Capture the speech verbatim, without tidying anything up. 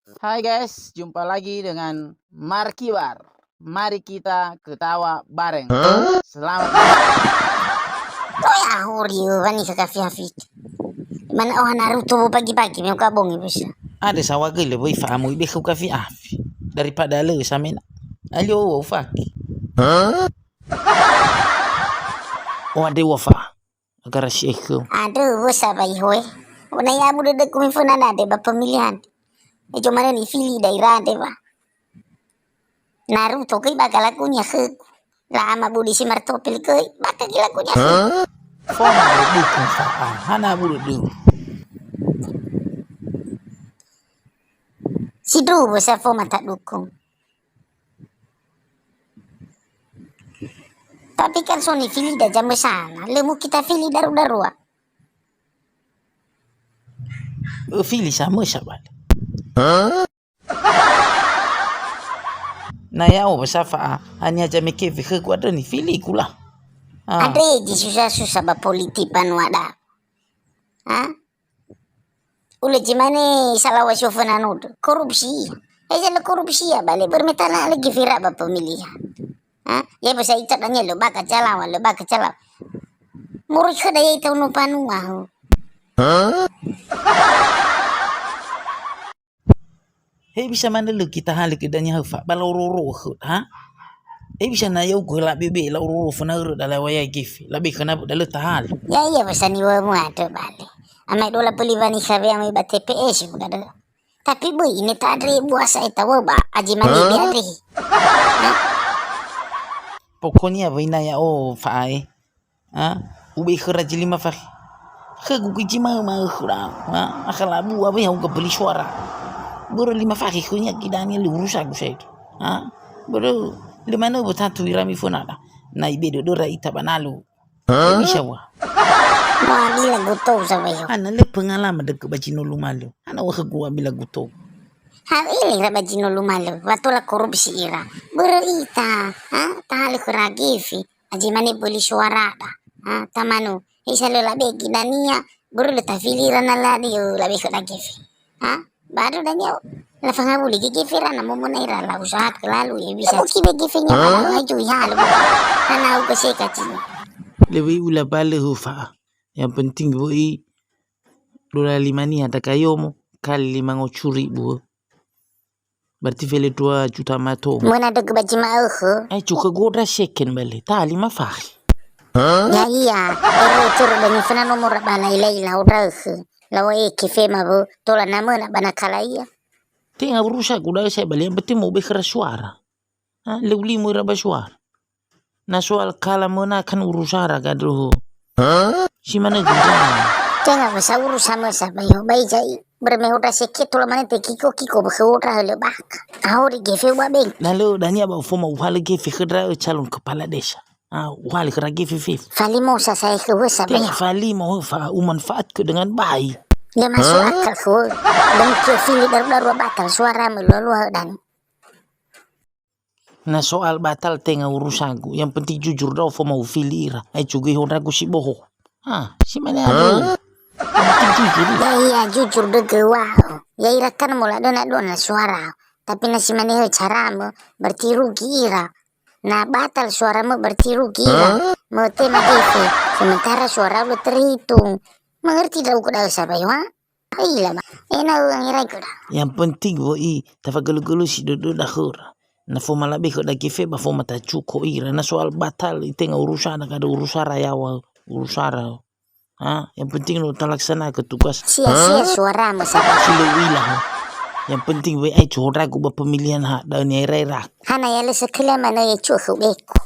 Hai guys, jumpa lagi dengan Markibar. Mari kita ketawa bareng. Selamat. Toya hori wani ke kafi-afi. Mana oh Naruto bo pagi-pagi me ka bongi bisa. Ada sawa gele boy fa amui be ke kafi-afi. Daripada le samena. Alio wo faki. Oh, ada wo fa. Agar si eku. Aduh, wo sabai hoe. Una ya mu dede kumi funa nade ba pemilihan. Ejo mana ni fili daerah de ba. Naruto göi ba galagunya khögu. La ama budi si martopil göi, ba ka galagunya khögu. Foma dukung fa'a, hana bulu du. Sidru bosa foma tak dukung. Tapi kan so nifili da jam sana, lemu kita fili daru-darua. Fili sama sabal. Na ya'o ba safa'a, haniha zameke fekhögu andrö nifili kula. Ah. Andre zi susah-susah ba politik banua da. Ha? Ulö zi mane salawa si oföna nodö. Korupsi. Heza lö korupsi ya bale, bermetana lagi fira ba pemilihan. Ha? Ya bisa ita dania lö baka calawa, lö baka calawa. Murui khöda ya ita unu panua ho. He bisa manö lö kita halö ke dania höfa, ba laoro-oro khö, ha? He bisa na ya'ugö labebe laoro-oro föna örö da lawa ya gefe, labe khöna da lö tahalö. Ya, iya, bisa niwö mu andrö bale. Amai dola pöli wani khawe amai ba T P S mu dada. Tapi böi ini ta andre buasa eta wö ba aji mani be andre. Pokoknya wöi na ya'o fa'ae. Ha? Ube'e khöra zi lima fakhe. Khögu göi zi ma'ö-ma'ö khöra. Ha? Akha labu awe hauga beli suara. Börö lima fakhe khönia gidania lö urusagu saetu. Ha? Börö lö manö wö tatu irami fönada. Na ibe dödöra ita ba nalu. Ha? Bisa wa. Moabila gutou saweho. Ana lö pengalaman dökö ba zi no lumalö. Ana wa khögu abila gutou. Hal ini ra ba zi no lumalö. Wa tola korupsi ira. Börö ita. Ha? Tahalö khöra gefe. Aji mane böli suarada. Ha, tamanu. Hesa lö labe gidania, börö lö tafili ra na ladi, ö, labe khöda gefe. Ha? Badu dania, la fangawuli ge gefe ra na momo na ira la usaha ke lalu, ya bisa. Oki be gefe nya, ha? Maju ya, lu. Hana uga seka cini. Lebih ula bale hufa. Yang penting wöi dola lima niha dakayomo, kali lima ngocuri bu. Berarti fele dua juta mato. Mena dögö ba zi ma'ökhö. Eh, cuka godra seken bale. Ta lima fakhe. Ya iya, ero curu dania fena nomor ba lai-lai la odrakhö. La wa eke fema bo, tola na möna ba na kala ia. Tenga urusagu da'ö sae bale, yang penting mau be khöra suara. Ha, lö ulimo ira ba suara. Na soal kala möna kan urusara gadroho. Si manö gundra. Tenga masa urusa mösa bayo bai jai. Berme hodra seke tola mane te kiko-kiko behe hodra hele bak. Ahori gefe uba beng. Na lö dania ba ufoma uhalö gefe khöndra ö calon kepala desa. Ah, uhalö khöra gefe fe. Falimo sa saya ke wesa bayo. Tenga falimo fa umanfaat ke dengan baik. Dia masuk akal ke. Dan ke fili daru-daru batal suara melua-lua dan. Na soal batal tenga urusagu, yang penting jujur da'ö foma ufili ira. Ai cugu ihondragu si boho. Ha, si mane adu. Yang penting jujur ira. Ya iya, jujur dögö wa'ö. Ya ira kan mola döna-döna suara. Tapi na si mane he caramö, berarti rugi ira. Na batal suaramö berarti rugi ira. Mötema gefe. Sementara suara udah terhitung. Mengerti da'ö uku da'ö sabayo, ha? Aila ma. Ena uang irai kuda. Yang penting wöi tafagölu-gölu si dödö dahöra. Na foma labe khöda gefe ba foma tacuko ira. Na soal batal itenga urusana kada urusara yawa urusara. Ha, yang penting no talaksana ke tugas. Sia-sia suara masa. Si lö uila. Yang penting wöi ai cuhodragu ba pemilihan ha daun ya ira-ira. Hana ya lö sekali mana ya cuho beko.